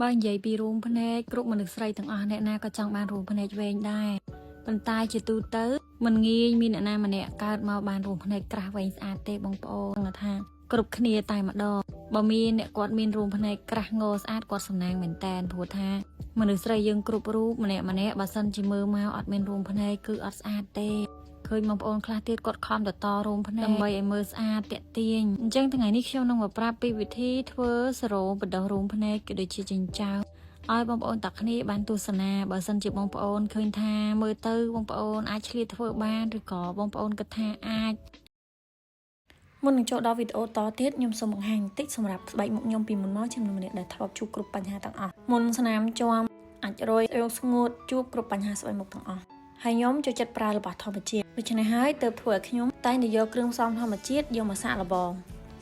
បើនិយាយពីរូងភ្នែកគ្រប់មនុស្សស្រីទាំងអស់អ្នកណាក៏ចង់បានរូងភ្នែកវែងដែរប៉ុន្តែជាទូទៅមិនងាយមានអ្នកណាម្នាក់កើតមកបានរូងភ្នែកក្រាស់វែងស្អាតទេបងប្អូនថាគ្រប់គ្នាតែម្ដងបើមានអ្នកគាត់មានរូងភ្នែកក្រាស់ងស្អាតគាត់សំណាងមែនតែនព្រោះថាមនុស្សស្រីយើងគ្រប់រូបម្នាក់ម្នាក់បើសិនជាមើលមកអត់មានរូងភ្នែកគឺអត់ស្អាតទេ ឃើញបងប្អូនខ្លះទៀតគាត់ខំទៅតរោមភ្នែកដើម្បីឲ្យមើលស្អាតទាក់ទាញអញ្ចឹងថ្ងៃនេះខ្ញុំនឹងមកប្រាប់ពីវិធីធ្វើសេរ៉ូមបណ្ដុះរោមភ្នែកក៏ដូចជាចិញ្ចើមឲ្យបងប្អូនតាគ្នាបានទស្សនាបើសិនជាបងប្អូនឃើញថាមើលទៅបងប្អូនអាចឆ្លៀតធ្វើបានឬក៏បងប្អូនគិតថាអាច មុននឹងចូលដល់វីដេអូតទៀតខ្ញុំសូមបង្ហាញបន្តិចសម្រាប់ស្បែកមុខខ្ញុំពីមុនមកជាមនុស្សម្នាក់ដែលធ្លាប់ជួបគ្រប់បញ្ហាទាំងអស់មុនស្នាមជាំអាចរយរោគស្ងួតជួបគ្រប់បញ្ហាស្បែកមុខទាំងអស់ហើយខ្ញុំចូលចិត្តប្រើរបស់ធម្មជាតិដូច្នេះហើយទើបធ្វើឲ្យខ្ញុំតែងតែយកគ្រឿងផ្សំធម្មជាតិយកមកសាកល្បង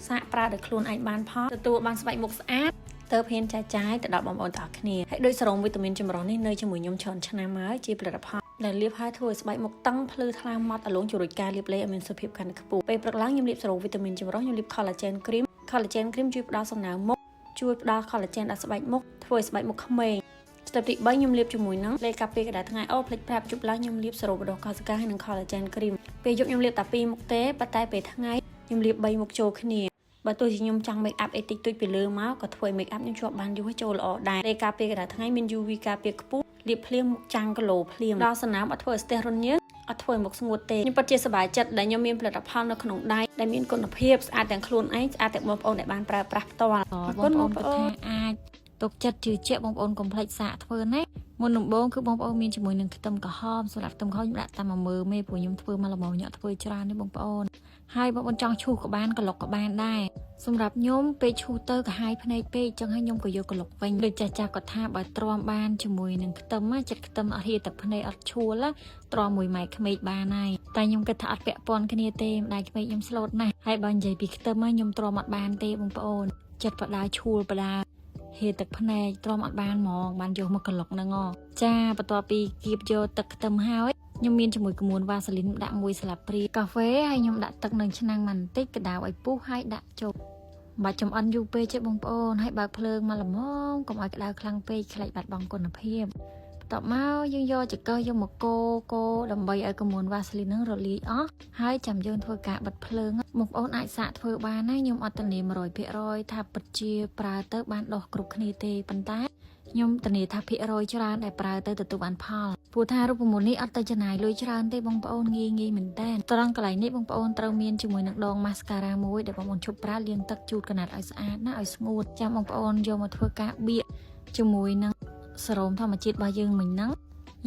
សាកប្រើដោយខ្លួនឯងបានផលទទួលបានស្បែកមុខស្អាតទៅហ៊ានចែកចាយទៅដល់បងប្អូនទាំងអស់គ្នាហើយដោយសេរ៉ូមវីតាមីនចម្រុះនេះនៅជាមួយខ្ញុំច្រើនឆ្នាំហើយជាផលិតផលដែលលាបហើយធ្វើឲ្យស្បែកមុខតឹងភ្លឺថ្លាម៉ត់អាលងជំរុញការលាបលេឲ្យមានសុភាពកាន់តែខ្ពស់ពេលព្រឹកឡើងខ្ញុំលាបសេរ៉ូមវីតាមីនចម្រុះខ្ញុំលាប collagen cream collagen cream ជួយផ្ដល់សំណើមមុខជួយផ្ដល់ collagen ដល់ស្បែកមុខធ្វើឲ្យស្បែកមុខក្មេង step ទី3ខ្ញុំលាបជាមួយនឹងឡេកាពីក្តៅថ្ងៃអូភ្លេចប្រាប់ជប់ឡើងខ្ញុំលាបសេរ៉ូបដោះកោសិកាហើយនិង collagen cream ពេលយប់ខ្ញុំលាបតែ2មុខទេប៉ុន្តែពេលថ្ងៃខ្ញុំលាប3មុខចូលគ្នាបើទោះជាខ្ញុំចង់ make up អីតិចតួចពីលើមកក៏ធ្វើឲ្យ make up ខ្ញុំជាប់បានយូរចូលល្អដែរឡេការពារក្តៅថ្ងៃមាន UV ការពារខ្ពស់លាបភ្លាមមុខចាំងគីឡូភ្លាមដល់សំណើមអត់ធ្វើឲ្យស្ទះរន្ធញើសអត់ធ្វើឲ្យមុខស្ងួតទេខ្ញុំពិតជាសប្បាយចិត្តដែលខ្ញុំមានផលិតផលនៅក្នុងដៃដែលមានគុណភាពស្អាតទាំងខ្លួនឯងស្អាតទាំងបងប្អូនដែលបានប្រើប្រាស់ផ្ទាល់អរ បង គុណ ប្អូនគិត បងប្អូន ថាអាចទុកចិត្តជឿជាក់បងប្អូនកុំភ្លេចសាកធ្វើណាមុនដំបូងគឺបងប្អូនមានជាមួយនឹងខ្ទឹមក្រហមសម្រាប់ខ្ទឹមក្រហមខ្ញុំដាក់តាម1មើមេព្រោះខ្ញុំធ្វើមកល្មមខ្ញុំអត់ធ្វើច្រើនទេបងប្អូនហើយបងប្អូនចង់ឈូសក៏បានក្លុកក៏បានដែរសម្រាប់ខ្ញុំពេលឈូសទៅក្រហាយភ្នែកពេកចឹងហើយខ្ញុំក៏យកក្លុកវិញដូចចាស់ចាស់គាត់ថាបើទ្រាំបានជាមួយនឹងខ្ទឹមណាចិត្តខ្ទឹមអត់ហៀទឹកភ្នែកអត់ឈួលណាទ្រាំមួយម៉ែក្មេកបានហើយតែខ្ញុំគិតថាអត់ពាក់ព័ន្ធគ្នាទេម្ដាយក្មេកខ្ញុំស្លូតណាស់ហើយបើនិយាយពីខ្ទឹមណាខ្ញុំទ្រាំអត់បានទេបងប្អូនចិត្តបដាឈួលបដាហៀទឹកភ្នែកទ្រាំអត់បានហ្មងបានយកមកក្លុកហ្នឹងហ៎ចាបន្ទាប់ពីគៀបយកទឹកខ្ទឹមហើយខ្ញុំមានជាមួយក្មួនវ៉ាសេលីនដាក់មួយស្លាបព្រាកាហ្វេហើយខ្ញុំដាក់ទឹកនឹងឆ្នាំងបន្តិចក្តៅឲ្យពុះហើយដាក់ចូលបាច់ចំអិនយូរពេកទេបងប្អូនហើយបើកភ្លើងមកល្មមកុំឲ្យក្តៅខ្លាំងពេកខ្លាចបាត់បង់គុណភាពបន្ទាប់មកយើងយកចង្កឹះយកមកកូរកូរដើម្បីឲ្យក្រមួនវ៉ាសេលីនហ្នឹងរលាយអស់ហើយចាំយើងធ្វើការបិទភ្លើងបងប្អូនអាចសាកធ្វើបានណាខ្ញុំអត់ធានា100%ថាពិតជាប្រើទៅបានដោះគ្រប់គ្នាទេប៉ុន្តែខ្ញុំធានាថាភាគរយច្រើនដែលប្រើទៅទទួលបានផលព្រោះថារូបមន្តនេះអត់ទៅចំណាយលុយច្រើនទេបងប្អូនងាយងាយមែនតើត្រង់កន្លែងនេះបងប្អូនត្រូវមានជាមួយនឹងដង mascara មួយដែលបងប្អូនឈប់ប្រើលាងទឹកជូតកណាត់ឲ្យស្អាតណាឲ្យស្ងួតចាំបងប្អូនយកមកធ្វើការបៀកជាមួយនឹងសេរ៉ូមធម្មជាតិរបស់យើងមិញហ្នឹង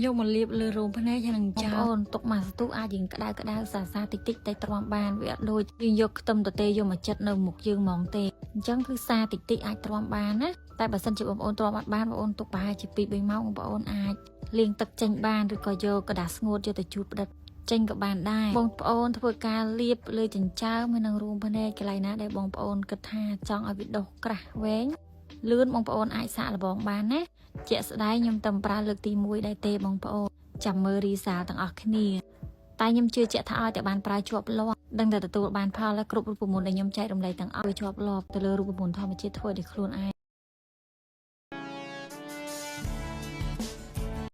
យកមកលាបលើរោមភ្នែកហើយនឹងចោលបងប្អូនទុកមួយសន្ទុះអាចយើងក្តៅក្តៅសាសាតិចតិចតែទ្រាំបានវាអត់ដូចយើងយកខ្ទឹមទទេយកមកចិតនៅមុខយើងហ្មងទេអញ្ចឹងគឺសាតិចតិចអាចទ្រាំបានណាតែបើសិនជាបងប្អូនទ្រាំអត់បានបងប្អូនទុកប្រហែលជា2 3ម៉ោងបងប្អូនអាចលាងទឹកចេញបានឬក៏យកក្រដាសស្ងួតយកទៅជូតផ្ដិតចេញក៏បានដែរបងប្អូនធ្វើការលាបលើចិញ្ចើមហើយនឹងរូងភ្នែកកន្លែងណាដែលបងប្អូនគិតថាចង់ឲ្យវាដុះក្រាស់វែងលឿនបងប្អូនអាចសាកល្បងបានណាជាក់ស្ដែងខ្ញុំតែប្រើលើកទី1ដែរទេបងប្អូនចាំមើល result ទាំងអស់គ្នាតែខ្ញុំជឿជាក់ថាឲ្យតែបានប្រើជាប់លាប់ដឹងតែទទួលបានផលហើយគ្រប់រូបមន្តដែលខ្ញុំចែករំលែកទាំងអស់វាជាប់លាប់ទៅលើរូបមន្តធម្មជាតិធ្វើដោយខ្លួនឯង។